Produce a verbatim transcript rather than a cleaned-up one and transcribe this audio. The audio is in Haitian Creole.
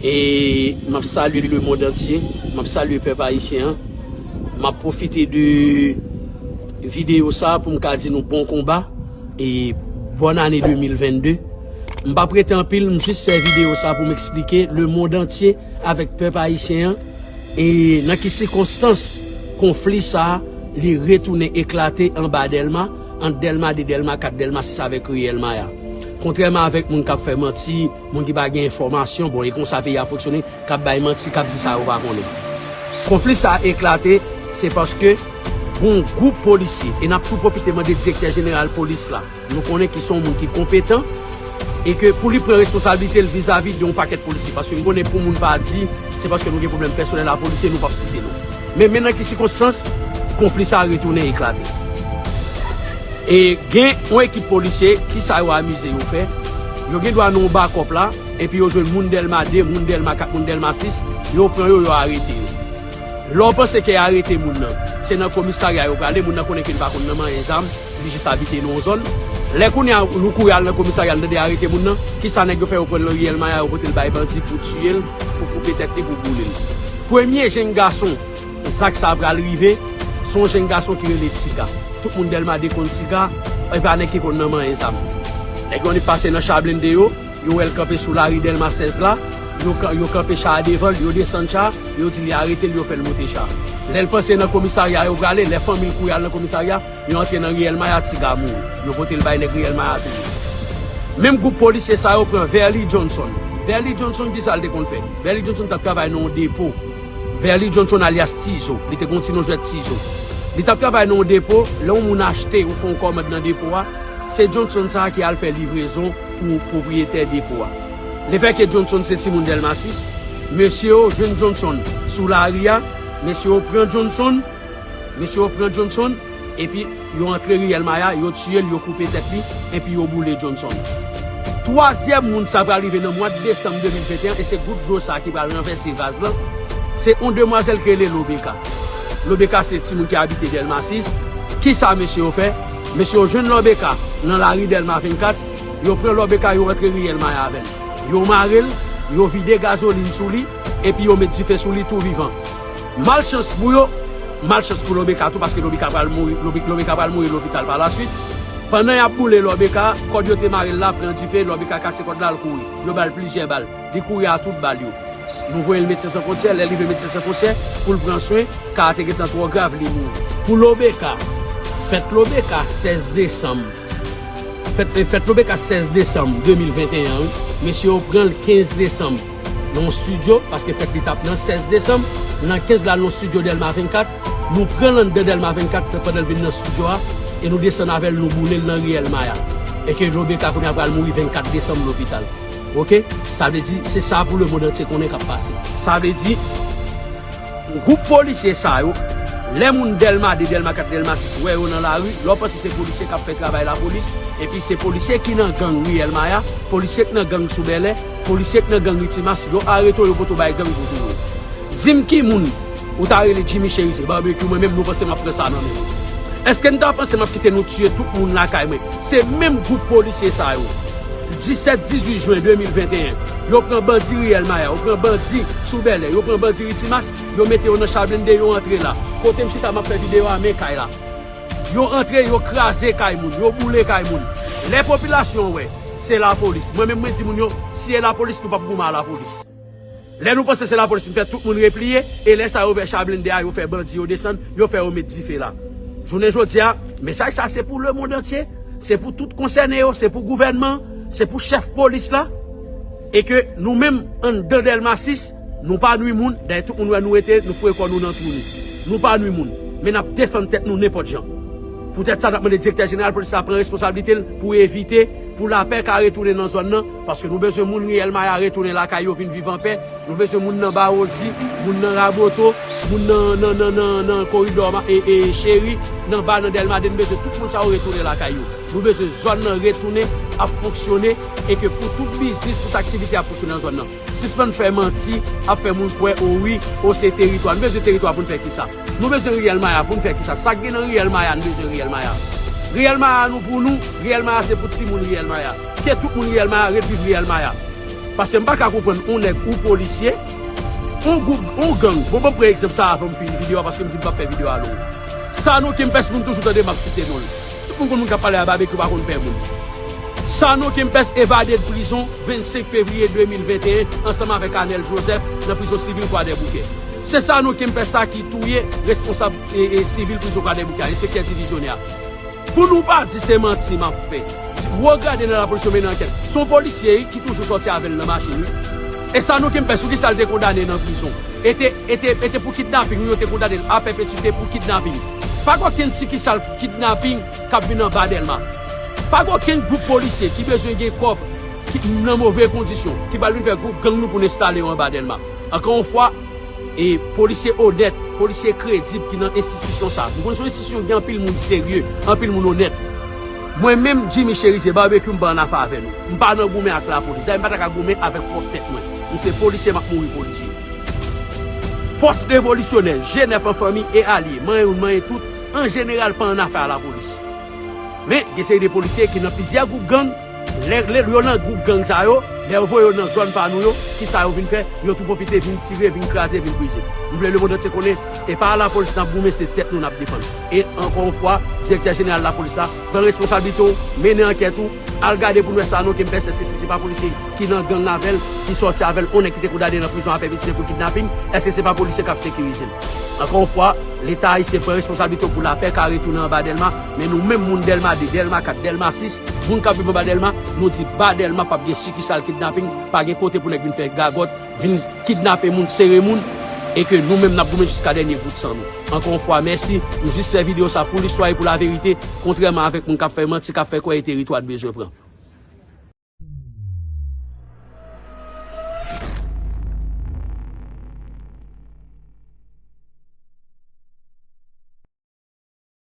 E m ap salye lemonn antye, m ap salye pèp ayisyen an. M ap pwofite de videyo sa a pou m ka di nou bon konba e bòn ane de mil vennde. M p ap rete anpil, m jis fè videyo sa a pou m eksplike lemonn antye avèk pèp ayisyen an e nan ki sikonstans konfli sa a li retounen eklate anba Dèlma, ant Dèlma de, Dèlma kat, Dèlma sis avèk riyèl Maya. Kontrèman avèk moun k ap fè manti, moun ki pa gen enfòmasyon, bon, e konsa peyi a fonksyone, k ap bay manti, k ap di sa yo pa konnen. Konfli sa a eklate, se paske gon gwoup polisye, e n ap tou pwofite mande direktè jeneral polis la, nou konnen ki se yon moun ki konpetan, e ke pou li pran responsablite l vizavi de yon pakèt polisye, paske m konnen pou moun pa di, se paske nou gen pwoblèm pèsonèl a polisye, nou p ap site non. Men, men nan ki sikonstans konfli sa a retounen eklate. E gen yon ekip polisye, ki sa yo amize yo fè? Yo gen dwa nan yon bakòp la, epi yo jwenn moun Dèlma de, moun Dèlma kat, moun Dèlma sis, yo pran yo, yo arete yo. Lè w panse ke arete moun nan, se nan komisarya yo prale, moun nan konnen ke li pa konn nan manyen zam, li jis abite nan yon zòn. Lè kounye a, nou kouri al nan komisarya, nou tande arete moun nan, ki sa nèg yo fè? Yo pran l nan riyèl Maya, yo pote l bay bandi pou tiye l, pou koupe tèt li, pou boule l. Premye jenn gason zak sa pral rive, se yon jenn gason ki rele Tiga. Tout moun Dèlma de konn Tiga, e pa nèg ki konn nan manyen zam. Nèg yo annik pase nan cha blende yo, yo wè l kanpe sou lari Dèlma sèz la, yo, ka- yo kanpe cha a devan l, yo desann cha, yo di li arete l, yo fè l moute cha. Lè l panse nan komisarya yo prale, lè fanmi l kouri al nan komisarya, yo antre nan riyèl Maya, Tiga mouri. Yo pote l bay nèg riyèl Maya toujou. Menm gwoup polisye sa yo pran Verly Johnson. Verly Johnson, ki sa l te konn fè? Verly Johnson t ap travay nan yon depo. Verly Johnson alyas Tizo. Li te gon ti non jwèt Tizo. Li t ap travay nan yon depo, lè yon moun achte ou fè yon kòmand nan depo a, se Johnson sa a ki al fè livrezon pou pwopriyetè depo a. Lefètke Johnson se timoun Dèlma sis, mesye yo jwenn Johnson sou lari a, mesye yo pran Johnson, mesye yo pran Johnson, epi yo antre riyèl Maya, yo tiye l, yo koupe tèt li, epi yo boule Johnson. Twazyèm moun sa pral rive nan mwa desanm de mil venteyen, e se gout dlo sa ki pral ranvèse vaz lan, se yon demwazèl ki rele Lobeka. Lobeka se timoun ki abite Dèlma sis. Ki sa mesye yo fè? Mesye yo jwenn Lobeka nan lari Dèlma vennkat, yo pran Lobeka, yo antre riyèl Maya avè l. Yo mare l, yo vide gazolin sou li, epi yo met dife sou li tou vivan. Malchans pou yo, malchans pou Lobeka tou, paske Lobeka pral mouri, Lobe- Lobeka pral mouri lopital pa laswit. Pandan y ap boule Lobeka, kòd yo te mare l la pran dife, Lobeka kase kòd la, l kouri. Yo ba l plizyè bal. Li kouri a tout bal yo. Nou voye l Medsen San Fwontyè, lè l rive Medsen San Fwontyè, pou l pran swen, ka a te gentan twò grav, li mouri. Pou Lobeka, fèt Lobeka sèz desanm. Fèt, fèt Lobeka sèz desanm de mil venteyen an, wi. Mesye yo pran l kenz desanm nan yon estidyo, paske fèt li t ap nan sèz desanm, nan kenz la nan yon estidyo Dèlma vennkat, nou pran l anndan Dèlma vennkat pandan l vin nan estidyo a, e nou desann avè l, nou boule l nan riyèl Maya. E ke Lobeka kounye a pral mouri vennkat desanm lopital. Oke? Sa vle di, se sa pou lemonn antye konnen k ap pase. Sa vle di, gwoup polisye sa yo, lè moun Dèlma de, Dèlma kat, Dèlma sis wè yo nan lari, lè w panse se polisye k ap fè travay lapolis, epi se polisye ki nan gang riyèl Maya, polisye k nan gang sou Bèlè, polisye k nan gang ri Timas, yo arete w, yo pote w bay gang pou touye w. Di m ki moun ou ta rele Jimmy Cherizier, Barbecue, mwen menm nou panse m ap pran sa nan men nou? Èske n ta panse m ap kite nou tiye tout moun lakay mwen? Se menm gwoup polisye sa yo. Disèt, dizuit jen de mil venteyen, yo pran bandi riyèl Maya, yo pran bandi sou Bèlè, yo pran bandi ri Timas, yo mete yo nan cha blende, yo antre la. Kote m chita, m ap fè videyo a, men kay la. Yo antre, yo kraze kay moun, yo boule kay moun. Lè popilasyon an wè, se lapolis. Mwen menm, mwen di moun yo, si e lapolis, nou p ap goumen a lapolis. Lè nou panse se lapolis, nou fè tout moun repliye, e lè sa yo ouvè cha blende a, yo fè bandi yo desann, yo fè yo met dife la. Jounen jodi a, mesaj sa se pou lemonn antye, se pou tout konsène yo, se pou gouvènman, se pou chèf polis la, e ke nou menm, anndan Dèlma sis, nou pa nwi moun, dayè tout moun wè nou rete, nou foure kò nou nan twou nou. Nou pa nwi moun, men n ap defann tèt nou nenpòt jan. Poutèt sa, n ap mande direktè jeneral polis la pran responsablite l pou evite, pou lapè ka retounen nan zòn nan, paske nou bezwen moun riyèl Maya retounen lakay yo, vin viv anpè. Nou bezwen moun nan Bawozi, moun nan Raboto, moun nan, nan, nan, nan, nan koridò Ma- e, e, Cheri, nan ba nan Dèlma de, nou bezwen tout moun sa yo retounen lakay yo. Nou bezwen zòn nan retounen ap fonksyone e ke pou tout biznis, tout aktivite ap fonksyone nan zòn nan. Sispann fè manti, ap fè moun kwè, o wi, o se teritwa. Nou bezwen teritwa pou n fè kisa? Nou bezwen riyèl Maya pou n fè kisa? Sa k gen nan riyèl Maya, nou bezwen riyèl Maya. Riyèl Maya nou pou nou, riyèl Maya se pou timoun riyèl Maya. Ke tout moun riyèl Maya ret viv riyèl Maya. Paske m pa ka konprann yon nèg ou polisye, yon gwoup, yon gang. Bon, ban m pran egzanp sa avan m fini videyo a, paske m di m p ap fè videyo a long. Sanon Kempès, moun toujou tande m ap site non l. Tout moun konn moun k ap pale a Babekyou pa konn pè moun. Sanon Kempès evade prizon vennsenk fevriye de mil venteyen ansanm avèk Anèl Joseph nan prizon sivil Kwadèboukè. Se Sanon Kempès sa ki touye responsab e, e, sivil prizon Kwadèboukè a, enspektè divizyonè a. Pou nou pa di se manti m ap fè. Di, gwo gade nan lapolis yo mennen ankèt. Se yon polisye ki toujou sòti avè l nan machin, wi. E Sanon Kempès, poukisa l te kondane nan prizon? E te, e te, e te pou kidnaping, wi, yo te kondane l a pèpetite pou kidnaping. Pa gen okenn sikisal kidnaping k ap vin anba Dèlma. Pa gen okenn gwoup polisye ki bezwen gen kòb ki nan move kondisyon, ki pral vin fè gwoup gang nou pou n enstale yo anba Dèlma. Ankò yon fwa, e polisye onèt, polisye kredib ki nan enstitisyon sa. Nou konn se yon enstitisyon ki gen anpil moun serye, anpil moun onèt. Mwen menm, Jimmy Cherizier, Babekyou, m pa annafè avè nou. M pa nan goumen ak lapolis. Dayè, m pa ta ka goumen avèk pwòp tèt mwen. M se polisye, m ap mouri polisye. Fòs revolisyonè, G nèf an fanmi e alye, manyen youn, manyen tout, an jeneral pa annafè a lapolis. Men, gen seri de polisye ki nan plizyè gwoup gang, lè, lè yo nan gwoup gang sa yo, lè yo voye yo nan zòn pa nou yo, kisa yo vin fè? Yo tou pwofite vin tire, vin kraze, vin brize. M vle lemonn antye konnen, e pa lapolis n ap goumen, se tèt nou n ap defann. E ankò yon fwa, direktè jeneral lapolis la, pran responsablite w, mennen ankèt ou, al gade pou n wè Sanon Kempès, èske se, se pa polisye ki nan gang avè l, ki sòti avè l, yon nèg ki te kondane nan prizon a pèpetite pou kidnaping, èske se pa polisye k ap sekirize l? Ankò yon fwa, Leta ayisyen pran responsablite w pou lapè ka retounen anba Dèlma, men nou menm moun Dèlma de, Dèlma kat, Dèlma sis, moun k ap viv anba Dèlma, nou di ba Dèlma p ap gen sikisal kidnaping, pa gen kote pou nèg vin fè gagòt, vin kidnape moun, sere moun, e ke nou menm n ap goumen jiska dènye gout san nou. Ankò yon fwa, mèsi, m jis fè videyo sa pou listwa e pou laverite, kontrèman avèk moun k ap fè manti, k ap fè kwè e teritwa n bezwen pran.